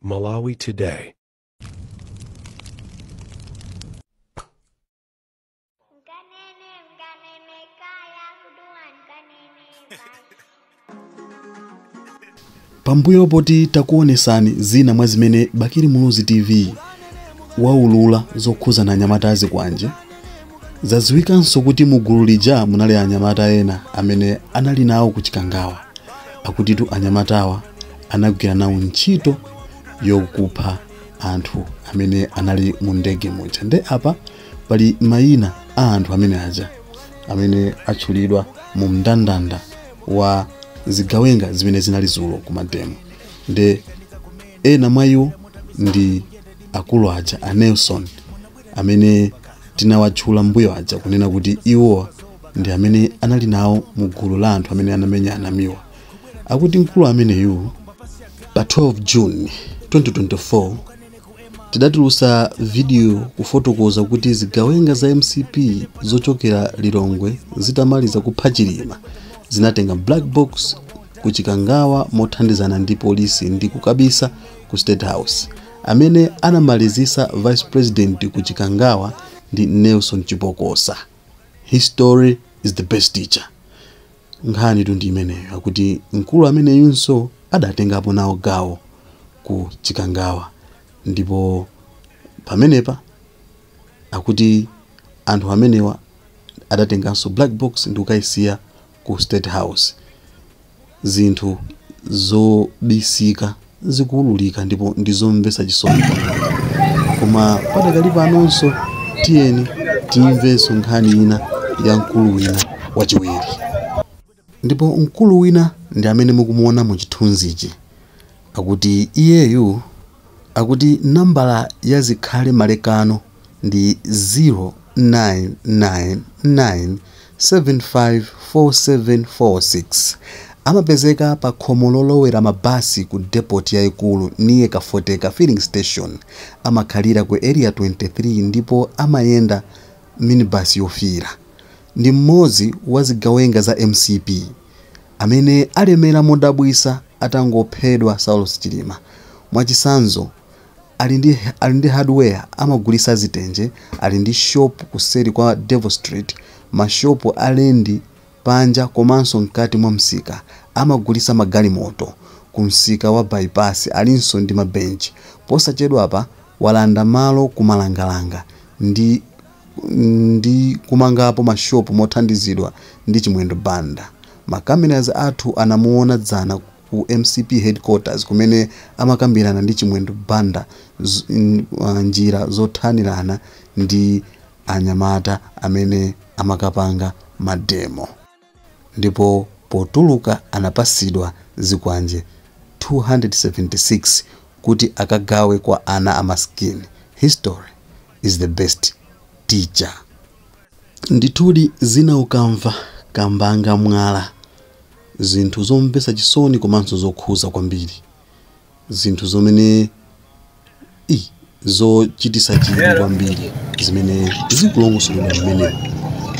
Malawi Today. Nkanene, nkanene, kaya kuduwan, kanene, bye. Pambuyo poti takuonesani zina mwa zimene Bakili Muluzi TV waulula zokhuzana anyamata azikwanje, zadziwikanso kuti mu gulu lija munali anyamata ena amene anali nawo ku Chikangawa. Akutitu anyamatawa anagwira nawo ntchito yokupha anthu amene anali mu ndege muja. Nde apa pali mayina a anthu amene aja amene atchulidwa mu mndandanda wa zigawenga zimene zinali zulo ku mademo. Nde ena mwa iwo ndi akulu aja a Nelson amene tinawatchula mbuyo aja kunena kuti iwowa ndi amene anali nawo mu gulu la anthu amene anamenya anamiwa. Akuti mkulu ameneyu pa 12 June 2024 tidatulutsa video kufotokoza kuti zigawenga za MCP zochokera Lilongwe zitamaliza kupha Chilima zinatenga black box ku Chikangawa mothandizana ndi polisi ndi kukabisa ku State House. Amene anamalizisa vice president ku Chikangawa ndi Nelson Chipokosa. History is the best teacher. Nkhani tu ndi imeneyo, akuti mkulu ameneyunso adatengapo nawo gawo ku Chikangawa, ndipo pamenepa akuti anthu amenewa adatenganso black box ndi kukayisiya ku State House. Zinthu zobisika zikuwululika ndipo ndizomvetsa chisoni kwambiri. Koma padakali panonso tiyeni timvenso nkhani ina ya mkulu wina wachiwiri. Ndipo mkulu wina ndi amene mukumuona mu chithunzichi. Akuti iyeyu akuti nambala ya Zikhale Malekano ndi 0999754746. Amapezeka pa khomo lolowera mabasi ku depot yayikulu niye Kafoteka filling station. Amakhalira ku area 23 ndipo amayenda minibus yofira. Ndi mmodzi wa zigawenga za MCP amene alemera modabwisa atangophedwa Saulos Chilima. Mwachisanzo ali ndi hardware, amagulisa zitenje, ali ndi shop kuseri kwa Devil Street, mashopu alendi panja komanso mkati mwa msika, amagulisa magalimoto ku msika wa bypass, alinso ndi mabenchi. Posachedwapa walanda malo kumalangalanga ndi kumangapo mashopu mothandizidwa ndi Chimwendo Banda. Macameras athu anamuona dzana ku MCP headquarters kumene amakambirana ndi Chimwendo Banda njira zothanirana ndi anyamata amene amakapanga mademo. Ndipo potuluka anapasidwa zikwanje 276 kuti akagawe kwa ana amaskini. History is the best teacher. Ndithudi zina ukamva kambanga mwala, zinthu zomvetsa chisoni komanso zokhuza kwambiri, zinthu zomene zochitisa chidwi kwambiri zimene zikulongosoledwa mmenemo,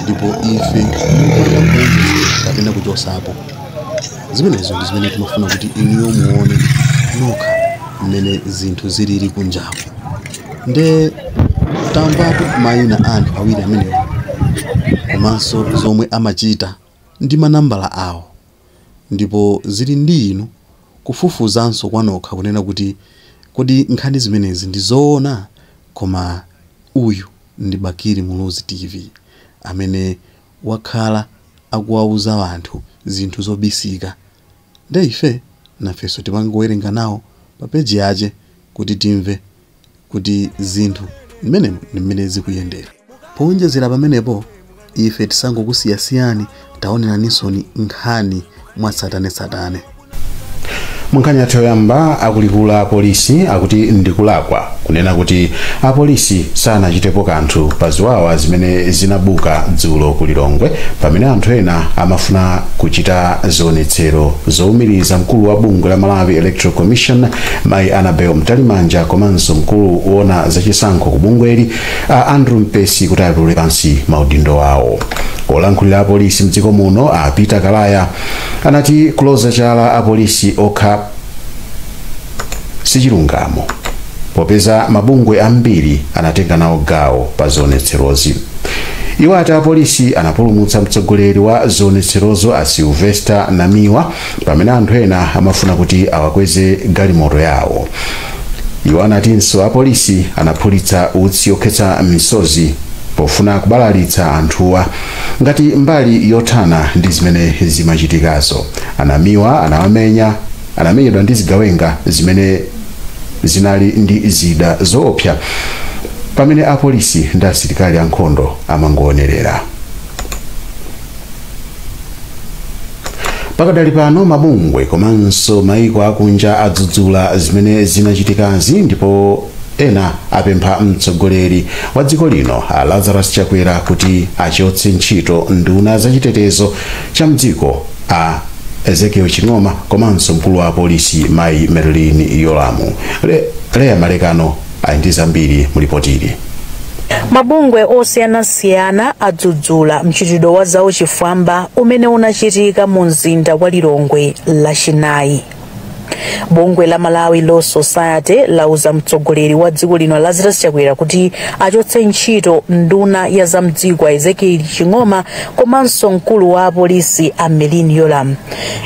ndipo ife mukupanda kuonjezera kapena kuchosapo zimenezo ndi zimene timafuna kuti inuyo muone nokha mmene zinthu zilili kunjapo. Nde tamvatu mayina a anthu awiri amenewa komanso zomwe amachita ndi manambala awo, ndipo zili ndi inu kufufuzanso kwanokha kunena kuti kodi nkhani zimenezi ndi zoona. Koma uyu ndi Bakili Muluzi TV amene wakhala akuwauza anthu zinthu zobisika. Nde ife nafenso timangowerenga nawo pa peji yache kuti timve kuti zinthu mmenemo ndi mmene zikuyendera. Powonjezera pamenepo ife tisangokusiyasiyani, taoneraninso nkhani mwatsatanetsatane. Munkhani yathu yoyamba, akulikula apolisi akuti ndikulakwa kunena kuti apolisi sanachitepo kanthu pa ziwawa zimene zinabuka dzulo ku Lilongwe pamene anthu ena amafuna kuchita zionetsero zowumiriza mkulu wa bungwe la Malawi Electoral Commission Mayi Annabel Mtalimanja komanso mkulu woona zachisankho ku bungweli Andrew Mpesi kuti atule pansi maudindo awo. Olankhulira apolisi mdziko muno a Peter Kalaya anati kuloza chala apolisi okha Sichilungamo, popeza mabungwe ambiri anatenga nawo gawo pa zionetserozi. Iwo ati apolisi anapulumutsa mtsogoleri wa zionetserozo a Sylvester Namiwa pamene anthu ena amafuna kuti awakweze galimoto yawo. Iwo anatinso apolisi anaphulitsa utsi okhetsa misozi pofuna kubalalitsa anthuwa ngati mbali yothana ndi zimene zimachitikazo. Anamiwa anamenyedwa ndi zigawenga zimene zinali ndi zida zoopsa, pamene apolisi ndi asilikali ankhondo amangoonerera. Pakadali pano mabungwe komanso maiko akunja adzudzula zimene zinachitikazi, ndipo ena apempha mtsogoleri wa dziko lino a Lazarus Chakwera kuti achotse ntchito nduna zachitetezo cha mdziko a Ezekiel Ching'oma komanso mkulu wa polisi Mayi Merlin Yolamu. Leya Malekano ali ndi zambiri mulipotili. Mabungwe osiyanasiyana adzudzula mchitidwe wa zauchifwamba umene unachitika mu mzinda wa Lilongwe Lachinayi. Bungwe la Malawi Law Society lauza mtsogoleri wa dziko lino Lazarus Chakwera kuti achotse ntchito nduna ya zamdziko Ezekiel Ching'oma komanso mkulu wa apolisi a Merlin Yolamu.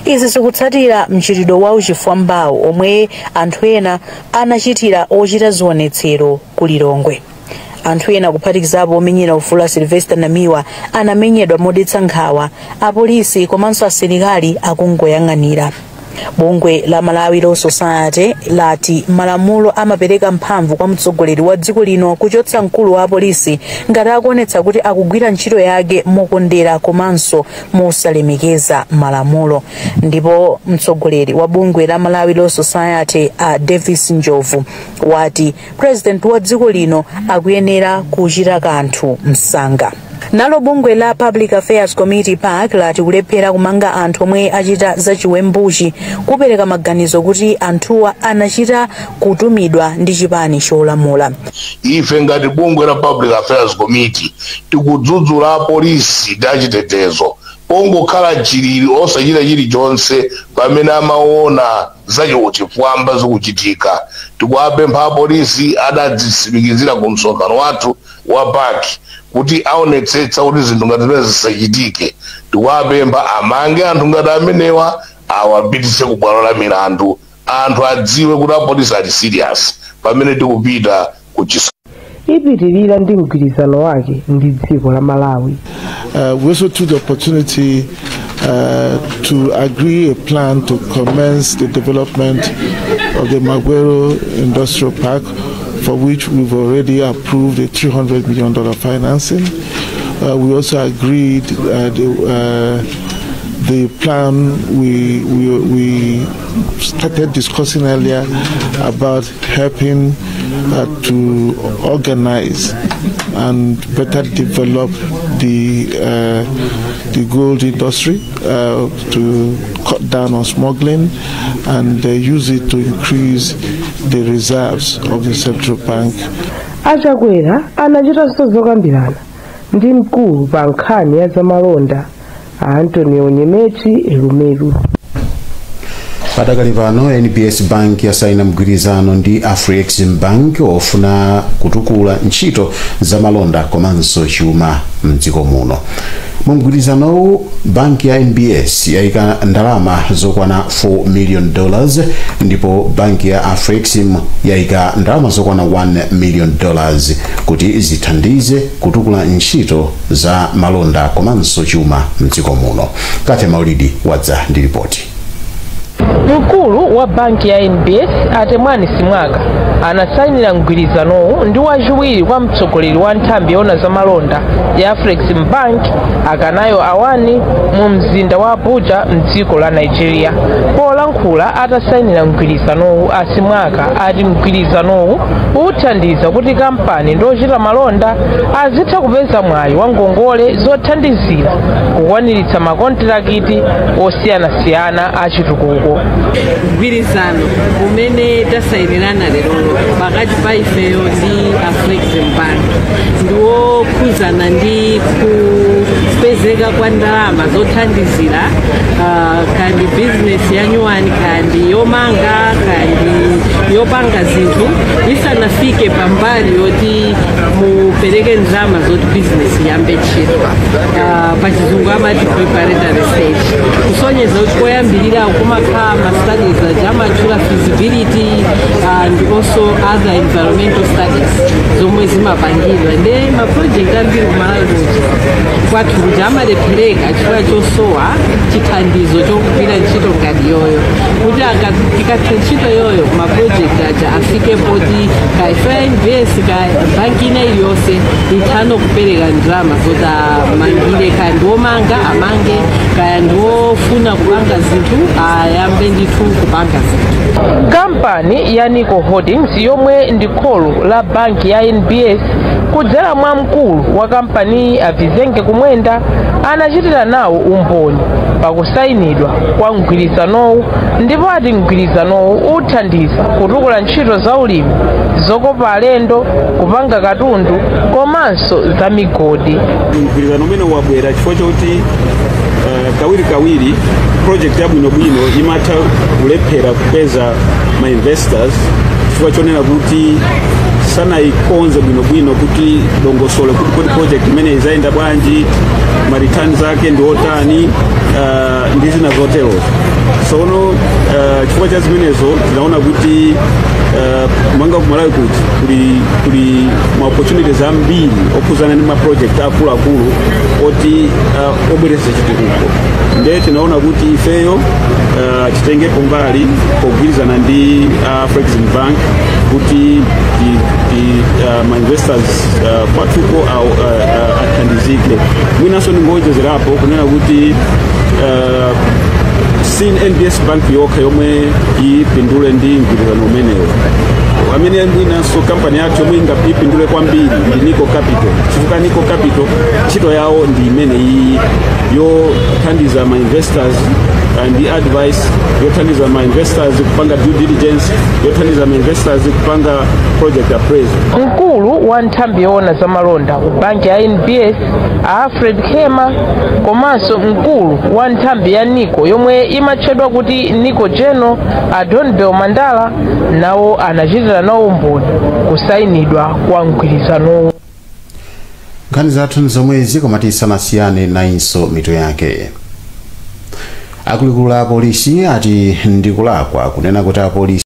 Izi zikutsatira mchitidwe wa uchifwambawo omwe anthu ena anachitira ochita zionetsero ku Lilongwe. Anthu ena, kuphatikizapo omenyera ufulu a Sylvester Namiwa, anamenyedwa modetsa nkhawa, apolisi komanso asilikali akungoyang'anira. Bungwe la Malawi Law Society lati malamulo amapereka mphamvu kwa mtsogoleri wa dziko lino kuchotsa mkulu wa apolisi ngati akuonetsa kuti akugwira ntchito yake mokondera komanso mosalemekeza malamulo. Ndipo mtsogoleri wa bungwe la Malawi Law Society a Davis Njovu wati president wa dziko lino akuyenera kuchita kanthu msanga. Nalo bungwe la Public Affairs Committee, PAC, lati kulephera kumanga anthu omwe achita zachiwembuchi kupereka maganizo kuti anthuwa anachita kutumidwa ndi chipani cholamula. Ife ngati bungwe la Public Affairs Committee tikudzudzula apolisi ndi achitetezo pongokhala chilili osachita chilichonse pamene amaona zachifwamba zikuchitika. Tikuwapempha apolisi, adadzitsimikizira ku msonkhano wathu wa PAC kuti aonetsetsa kuti zinthu ngati zimene zisachitike. Tikuwapempha amange anthu ngati amenewa, awapititse ku bwalo la milandu, anthu adziwe kuti apolisi ali serious pamene tikupita ku ipitirira ndi mgwirizano wake ndi dziko la Malawi. We also took the opportunity to agree a plan to commence the development of the Magwero Industrial Park, for which we've already approved a $300 million financing. We also agreed the plan we started discussing earlier about helping to organize and better develop the gold industry, to cut down on smuggling and use it to increase the reserves of the central bank. Achakwera anachitanso zokambirana ndi mkulu pa nkhani ya zamalonda a Anthony Onyemaechi Elumelu. Padakali pano NBS Bank yasaina mgwirizano ndi Afrexim Bank ofuna kutukula ntchito zamalonda komanso chuma mdziko muno. Mu mgwirizanowu, banki ya NBS yayika ndalama zokwana $4 million ndipo banki ya Afrexim yayika ndalama zokwana $1 million kuti zithandize kutukula ntchito za malonda komanso chuma mdziko muno. Kate Maulidi wadza ndi ripoti. Mkulu wa banki ya NBS Atemwani Simwaka anasayinira mgwirizanowu ndi wachiwiri kwa mtsogoleri wa nthambi yoona zamalonda ya Afrexim Bank Akanayo Awani mu mzinda wa Abuja mdziko la Nigeria. Polankhula atasayinira mgwirizanowu, Asimwaka ati mgwirizanowu uthandiza kuti kampani ndi ochita malonda azitha kupeza mwayi wa ngongole zothandizira kukwaniritsa makontirakiti osiyanasiyana achitukuko. Mgwirizano umene tasayinirana lero pakati pa ifeyo ndi Afrexim Bank ndiwokhuzana ndi kupezeka kwa ndalama zothandizira kandi bizinesi ya nyuwani, kandi yomanga, kandi Yopanga zinthu isanafike pambali yoti mupereke ndalama zoti business iyambe ntchito. Pachizungu amati preparatory stage, kusonyeza kuti koyambirira kumakhala ma studies aja amatchula feasibility and also other environmental studies zomwe zimapangidwa. Nde ma project ambiri kumalawi kuja kwathu kuja amalephereka chifukwa chosowa chithandizo chokugwira ntchito ngati yoyo, kuti tikatha ntchito yoyo, ma project aja afike poti ka FNBS ka banki ina iliyonse ithano kupereka ndalama zoti amangire, kaya ndiwomanga amange, kaya ndiwofuna kupanga zinthu ayambe ndithu kupanga zinthu. Kampani ya Nico Holdings, yomwe ndi kholo la banki ya NBS, kudzera mwa mkulu wa kampaniyi a Vizenge Kumwenda, anachitira nawo umboni pakusayinidwa kwa mgwirizanowu, ndipo ati mgwirizanowu uthandiza kutukula ntchito za ulimi, zokopa alendo, kupanga katundu komanso za migodi. Mgwirizano umene wabwera chifukwa chokuti kawiri kawiri project yabwinobwino imatha kulephera kupeza ma investors chifukwa chonena kuti sanayikonze bwinobwino, kuti dongosolo kuti kodi project imene izayenda bwanji, ma returns ake ndi otani, ndi zina zoterozo. Sono chifukwa cha zimenezo tinaona kuti manga kumalawi kuti kuli ma opportunities ambiri okhuzana ndi ma project akuluakulu oti obweretsa chitukuko. Nde tinaona kuti ifeyo titengepo mbali pogwirizana ndi Afrexim Bank kuti ti ma investors kwathuko athandizike. Mwinanso ndingowonjezerapo kunena kuti si NBS Bank yokha yomwe ipindule ndi mgwirizano umenewo. Amene mwinanso kampani yathu yomwe ingapindule kwambiri ndi Nico Capital, chifukwa Nico Capital ntchito yawo ndi imene iyi yothandiza ma investors ndi advice, yothandiza ma investors kupanga due diligence, yothandiza ma investors kupanga project appraisal. Mkulu wa nthambi yoona zamalonda ku banki ya NBS a Alfred Kema, komanso mkulu wa nthambi ya Nico yomwe imatchedwa kuti Nico General a Donbel Mandala, nawo anachitira nawo umboni kusayinidwa kwa mgwirizanowo. Nkhani zathu nzomwezi, koma tisanasiyane nayinso mitu yake. Akuluakulu a polisi ati ndikulakwa kunena kuti apolisi